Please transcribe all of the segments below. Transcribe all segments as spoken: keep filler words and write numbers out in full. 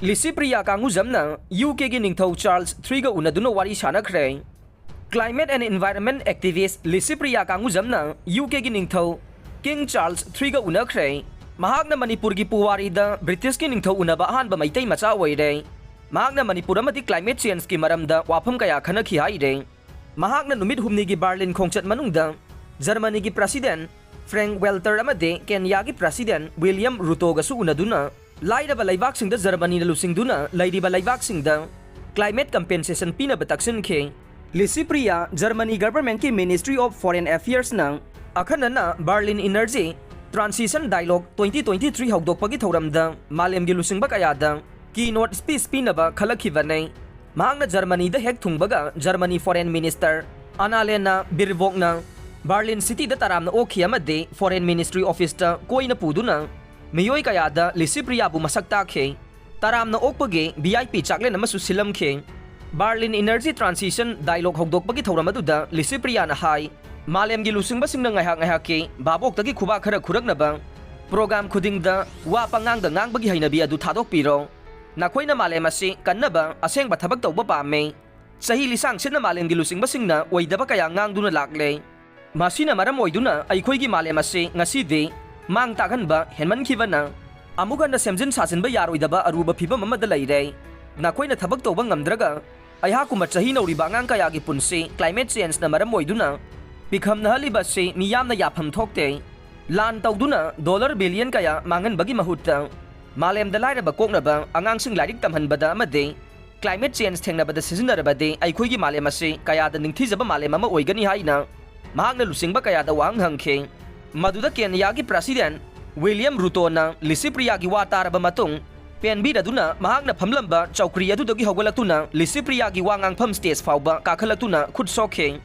ꯂꯤꯁꯤꯄ꯭ꯔꯤꯌꯥ ꯀꯥꯡꯒꯨꯖꯝꯅ ꯌꯨ ꯀꯦꯒꯤ ꯅꯤꯡꯊꯧ ꯆꯥꯔꯜꯁ ꯊ꯭ꯔꯤꯒ ꯎꯅꯗꯨꯅ ꯋꯥꯔꯤ ꯁꯥꯟꯅꯈ꯭ꯔꯦ꯫ Climate and Environment Activist Licypriya ꯀꯥꯡꯒꯨꯖꯝꯅ ꯌꯨ ꯀꯦꯒꯤ ꯅꯤꯡꯊꯧ ꯀꯤꯡ ꯆꯥꯔꯜꯁ ꯊ꯭ꯔꯤꯒ ꯎꯅꯈ꯭ꯔꯦ꯫ ꯃꯍꯥꯛꯅ ꯃꯅꯤꯄꯨꯔꯒꯤ ꯄꯨꯋꯥꯔꯤꯗ ꯕ꯭ꯔꯤꯇꯤꯁꯀꯤ ꯅꯤꯡꯊꯧ ꯎꯅꯕ ꯑꯍꯥꯟꯕ ꯃꯩꯇꯩ ꯃꯆꯥ ꯑꯣꯏꯔꯦ꯫ ꯃꯍꯥꯛꯅ ꯃꯅꯤꯄꯨꯔ ꯑꯃꯗꯤ climate changeꯀꯤ ꯃꯔꯝꯗ ꯋꯥꯐꯝ ꯀꯌꯥ ꯈꯟꯅꯈꯤ ꯍꯥꯏꯔꯦ꯫ ꯃꯍꯥꯛꯅ ꯅꯨꯃꯤꯠ ꯍꯨꯝꯅꯤꯒꯤ ꯕꯔꯂꯤꯟ ꯈꯣꯡꯆꯠ ꯃꯅꯨꯡꯗ ꯖꯔꯃꯅꯤꯒꯤ President Frank Walter ꯑꯃꯗꯤ ꯀꯦꯟꯌꯥꯒꯤ President William Rutoꯒꯁꯨ ꯎꯅꯗꯨꯅ ꯂꯥꯏꯔꯕ ꯂꯩꯕꯥꯛꯁꯤꯡꯗ ꯖꯔꯃꯅꯤꯅ ꯂꯨꯆꯤꯡꯗꯨꯅ ꯂꯩꯔꯤꯕ ꯂꯩꯕꯥꯛꯁꯤꯡꯗ climate compensation ꯄꯤꯅꯕ ꯇꯛꯁꯤꯟꯈꯤ꯫ ꯂꯤꯁꯤꯄ꯭ꯔꯤꯌꯥ ꯖꯔꯃꯅꯤ governmentꯀꯤ Ministry of Foreign Affairsꯅ ꯑꯈꯟꯅꯅ Berlin Energy Transition Dialogue twenty twenty-three ꯍꯧꯗꯣꯛꯄꯒꯤ ꯊꯧꯔꯝꯗ ꯃꯥꯂꯦꯝꯒꯤ ꯂꯨꯆꯤꯡꯕ ꯀꯌꯥꯗ keynote speech ꯄꯤꯅꯕ ꯈꯜꯂꯛꯈꯤꯕꯅꯤ꯫ ꯃꯍꯥꯛꯅ ꯖꯔꯃꯅꯤꯗ ꯍꯦꯛ ꯊꯨꯡꯕꯒ ꯖꯔꯃꯅꯤ Foreign Minister Annalena Baerbockꯅ Berlin cityꯗ ꯇꯔꯥꯝꯅ ꯑꯣꯛꯈꯤ ꯑꯃꯗꯤ Foreign Ministry officeꯇ ꯀꯣꯏꯅ ꯄꯨꯗꯨꯅ ꯃꯤꯑꯣꯏ ꯀꯌꯥꯗ ꯂꯤꯁꯤꯄ꯭ꯔꯤꯌꯥꯕꯨ ꯃꯁꯛ ꯇꯥꯛꯈꯤ꯫ ꯇꯔꯥꯝꯅ ꯑꯣꯛꯄꯒꯤ V I P ꯆꯥꯛꯂꯦꯟ ꯑꯃꯁꯨ ꯁꯤꯜꯂꯝꯈꯤ꯫ Berlin Energy Transition Dialogue ꯍꯧꯗꯣꯛꯄꯒꯤ ꯊꯧꯔꯝ ꯑꯗꯨꯗ ꯂꯤꯁꯤꯄ꯭ꯔꯤꯌꯥꯅ ꯍꯥꯏ, ꯃꯥꯂꯦꯝꯒꯤ ꯂꯨꯆꯤꯡꯕꯁꯤꯡꯅ ꯉꯥꯏꯍꯥꯛ ꯉꯥꯏꯍꯥꯛꯀꯤ ꯚꯥꯕꯣꯛꯇꯒꯤ ꯈꯨꯕꯥꯛ ꯈꯔ ꯈꯨꯔꯛꯅꯕ program ꯈꯨꯗꯤꯡꯗ ꯋꯥ ꯄꯉꯥꯡꯗ ꯉꯥꯡꯕꯒꯤ ꯍꯩꯅꯕꯤ ꯑꯗꯨ ꯊꯥꯗꯣꯛꯄꯤꯔꯣ꯫ ꯅꯈꯣꯏꯅ ꯃꯥꯂꯦꯝ ꯑꯁꯤ ꯀꯟꯅꯕ ꯑꯁꯦꯡꯕ ꯊꯕꯛ ꯇꯧꯕ ꯄꯥꯝꯃꯤ꯫ ꯆꯍꯤ ꯂꯤꯁꯥꯡ ꯁꯤꯠꯅ ꯃꯥꯂꯦꯝꯒꯤ ꯂꯨꯆꯤꯡꯕꯁꯤꯡꯅ ꯑꯣꯏꯗꯕ ꯀꯌꯥ ꯉꯥꯡꯗꯨꯅ ꯂꯥꯛꯂꯦ꯫ ꯃꯁꯤꯅ ꯃꯔꯝ ꯑꯣꯏꯗꯨꯅ ꯑꯩꯈꯣꯏꯒꯤ ꯃꯥꯂꯦꯝ ꯑꯁꯤ ꯉꯁꯤꯗꯤ ꯃꯥꯡ ꯇꯥꯛꯍꯟꯕ ꯍꯦꯟꯃꯟꯈꯤꯕꯅ ꯑꯃꯨꯛ ꯍꯟꯅ ꯁꯦꯝꯖꯤꯟ ꯁꯥꯖꯤꯟꯕ ꯌꯥꯔꯣꯏꯗꯕ ꯑꯔꯨꯕ ꯐꯤꯚꯝ ꯑꯃꯗ ꯂꯩꯔꯦ꯫ ꯅꯈꯣꯏꯅ ꯊꯕꯛ ꯇꯧꯕ ꯉꯝꯗ꯭ꯔꯒ ꯑꯩꯍꯥꯛꯀꯨꯝꯕ ꯆꯍꯤ ꯅꯧꯔꯤꯕ ꯑꯉꯥꯡ ꯀꯌꯥꯒꯤ ꯄꯨꯟꯁꯤ climate changeꯅ ꯃꯔꯝ ꯑꯣꯏꯗꯨꯅ ꯄꯤꯈꯝꯅꯍꯜꯂꯤꯕ ꯑꯁꯤ ꯃꯤꯌꯥꯝꯅ ꯌꯥꯐꯝ ꯊꯣꯛꯇꯦ꯫ ꯂꯥꯟ ꯇꯧꯗꯨꯅ dollar billion ꯀꯌꯥ ꯃꯥꯡꯍꯟꯕꯒꯤ ꯃꯍꯨꯠꯇ ꯃꯥꯂꯦꯝꯗ ꯂꯥꯏꯔꯕ ꯀꯣꯛꯅꯕ, ꯑꯉꯥꯡꯁꯤꯡ ꯂꯥꯏꯔꯤꯛ ꯇꯝꯍꯟꯕꯗ ꯑꯃꯗꯤ climate change ꯊꯦꯡꯅꯕꯗ ꯁꯤꯖꯤꯟꯅꯔꯕꯗꯤ ꯑꯩꯈꯣꯏꯒꯤ ꯃꯥꯂꯦꯝ ꯑꯁꯤ ꯀꯌꯥꯗ ꯅꯤꯡꯊꯤꯖꯕ ꯃꯥꯂꯦꯝ ꯑꯃ ꯑꯣꯏꯒꯅꯤ ꯍꯥꯏꯅ ꯃꯍꯥꯛꯅ ꯂꯨꯆꯤꯡꯕ ꯀꯌꯥꯗ ꯋꯥꯍꯪ ꯍꯪꯈꯤ꯫ ꯃꯗꯨꯗ ꯀꯦꯟꯌꯥꯒꯤ President William Rutoꯅ ꯂꯤꯁꯤꯄ꯭ꯔꯤꯌꯥꯒꯤ ꯋꯥ ꯇꯥꯔꯕ ꯃꯇꯨꯡ ꯄꯦꯟꯕꯤꯔꯗꯨꯅ ꯃꯍꯥꯛꯅ ꯐꯝꯂꯝꯕ ꯆꯧꯀ꯭ꯔꯤ ꯑꯗꯨꯗꯒꯤ ꯍꯧꯒꯠꯂꯛꯇꯨꯅ ꯂꯤꯁꯤꯄ꯭ꯔꯤꯌꯥꯒꯤ ꯋꯥ ꯉꯥꯡꯐꯝ stage ꯐꯥꯎꯕ ꯀꯥꯈꯠꯂꯛꯇꯨꯅ ꯈꯨꯠ ꯁꯣꯛꯈꯤ꯫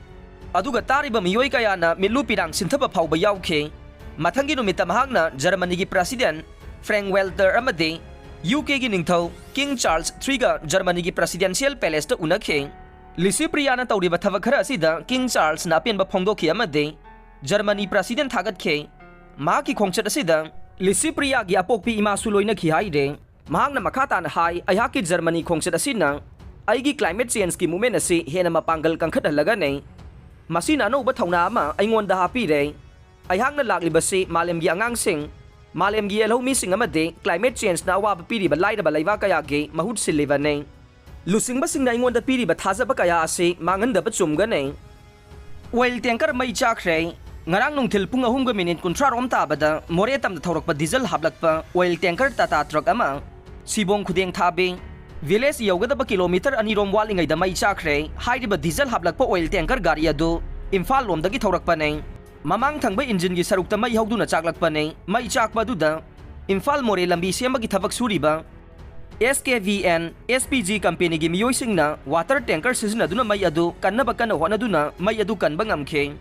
ꯑꯗꯨꯒ ꯇꯥꯔꯤꯕ ꯃꯤꯑꯣꯏ ꯀꯌꯥꯅ ꯃꯤꯠꯂꯨ ꯄꯤꯔꯥꯡ ꯁꯤꯟꯊꯕ ꯐꯥꯎꯕ ꯌꯥꯎꯈꯤ꯫ ꯃꯊꯪꯒꯤ ꯅꯨꯃꯤꯠꯇ ꯃꯍꯥꯛꯅ ꯖꯔꯃꯅꯤꯒꯤ President Frank Walter ꯑꯃꯗꯤ ꯌꯨ ꯀꯦꯒꯤ ꯅꯤꯡꯊꯧ ꯀꯤꯡ ꯆꯥꯔꯜꯁ ꯊ꯭ꯔꯤꯒ ꯖꯔꯃꯅꯤꯒꯤ Presidential Palaceꯇ ꯎꯅꯈꯤ꯫ ꯂꯤꯁꯤꯄ꯭ꯔꯤꯌꯥꯅ ꯇꯧꯔꯤꯕ ꯊꯕꯛ ꯈꯔ ꯑꯁꯤꯗ ꯀꯤꯡ ꯆꯥꯔꯜꯁꯅ ꯑꯄꯦꯟꯕ ꯐꯣꯡꯗꯣꯛꯈꯤ ꯑꯃꯗꯤ ꯖꯔꯃꯅꯤ President ꯊꯥꯒꯠꯈꯤ꯫ ꯃꯍꯥꯛꯀꯤ ꯈꯣꯡꯆꯠ ꯑꯁꯤꯗ ꯂꯤꯁꯤꯄ꯭ꯔꯤꯌꯥꯒꯤ ꯑꯄꯣꯛꯄꯤ ꯏꯃꯥꯁꯨ ꯂꯣꯏꯅꯈꯤ ꯍꯥꯏꯔꯦ꯫ ꯃꯍꯥꯛꯅ ꯃꯈꯥ ꯇꯥꯅ ꯍꯥꯏ, "ꯑꯩꯍꯥꯛꯀꯤ ꯖꯔꯃꯅꯤ ꯈꯣꯡꯆꯠ ꯑꯁꯤꯅ ꯑꯩꯒꯤ climate changeꯀꯤ movement ꯑꯁꯤ ꯍꯦꯟꯅ ꯃꯄꯥꯡꯒꯜ ꯀꯟꯈꯠꯍꯜꯂꯒꯅꯤ꯫ ꯃꯁꯤꯅ ꯑꯅꯧꯕ ꯊꯧꯅꯥ ꯑꯃ ꯑꯩꯉꯣꯟꯗ ꯍꯥꯞꯄꯤꯔꯦ꯫ ꯑꯩꯍꯥꯛꯅ ꯂꯥꯛꯂꯤꯕꯁꯤ ꯃꯥꯂꯦꯝꯒꯤ ꯑꯉꯥꯡꯁꯤꯡ, ꯃꯥꯂꯦꯝꯒꯤ ꯌꯦꯜꯍꯧꯃꯤꯁꯤꯡ ꯑꯃꯗꯤ climate changeꯅ ꯑꯋꯥꯕ ꯄꯤꯔꯤꯕ ꯂꯥꯏꯔꯕ ꯂꯩꯕꯥꯛ ꯀꯌꯥꯒꯤ ꯃꯍꯨꯠ ꯁꯤꯜꯂꯤꯕꯅꯤ꯫ ꯂꯨꯆꯤꯡꯕꯁꯤꯡꯅ ꯑꯩꯉꯣꯟꯗ ꯄꯤꯔꯤꯕ ꯊꯥꯖꯕ ꯀꯌꯥ ꯑꯁꯤ ꯃꯥꯡꯍꯟꯗꯕ ꯆꯨꯝꯒꯅꯤ"꯫ Oil tanker ꯃꯩ ꯆꯥꯛꯈ꯭ꯔꯦ꯫ ꯉꯔꯥꯡ ꯅꯨꯡꯊꯤꯜ ꯄꯨꯡ ꯑꯍꯨꯝꯒ ꯃꯤꯅꯤꯠ ꯀꯨꯟꯊ꯭ꯔꯥ ꯔꯣꯝ ꯇꯥꯕꯗ ꯃꯣꯔꯦ ꯇꯝꯅ ꯊꯧꯔꯛꯄ diesel ꯍꯥꯞꯂꯛꯄ oil tanker Tata truck ꯑꯃ ꯁꯤꯕꯣꯡ ꯈꯨꯗꯦꯡ ꯊꯥꯕꯤ village ꯌꯧꯒꯗꯕ kilometre ꯑꯅꯤ ꯔꯣꯝ ꯋꯥꯠꯂꯤꯉꯩꯗ ꯃꯩ ꯆꯥꯛꯈ꯭ꯔꯦ꯫ ꯍꯥꯏꯔꯤꯕ diesel ꯍꯥꯞꯂꯛꯄ oil tanker ꯒꯥꯔꯤ ꯑꯗꯨ ꯏꯝꯐꯥꯜ ꯂꯣꯝꯗꯒꯤ ꯊꯧꯔꯛꯄꯅꯤ꯫ ꯃꯃꯥꯡ ꯊꯪꯕ engineꯒꯤ ꯁꯔꯨꯛꯇ ꯃꯩ ꯍꯧꯗꯨꯅ ꯆꯥꯛꯂꯛꯄꯅꯤ꯫ ꯃꯩ ꯆꯥꯛꯄ ꯑꯗꯨꯗ ꯏꯝꯐꯥꯜ ꯃꯣꯔꯦ ꯂꯝꯕꯤ ꯁꯦꯝꯕꯒꯤ ꯊꯕꯛ ꯁꯨꯔꯤꯕ S K V N, S P G companyꯒꯤ ꯃꯤꯑꯣꯏꯁꯤꯡꯅ water tanker ꯁꯤꯖꯤꯟꯅꯗꯨꯅ ꯃꯩ ꯑꯗꯨ ꯀꯟꯅꯕ ꯀꯟꯅ ꯍꯣꯠꯅꯗꯨꯅ ꯃꯩ ꯑꯗꯨ ꯀꯟꯕ ꯉꯝꯈꯤ꯫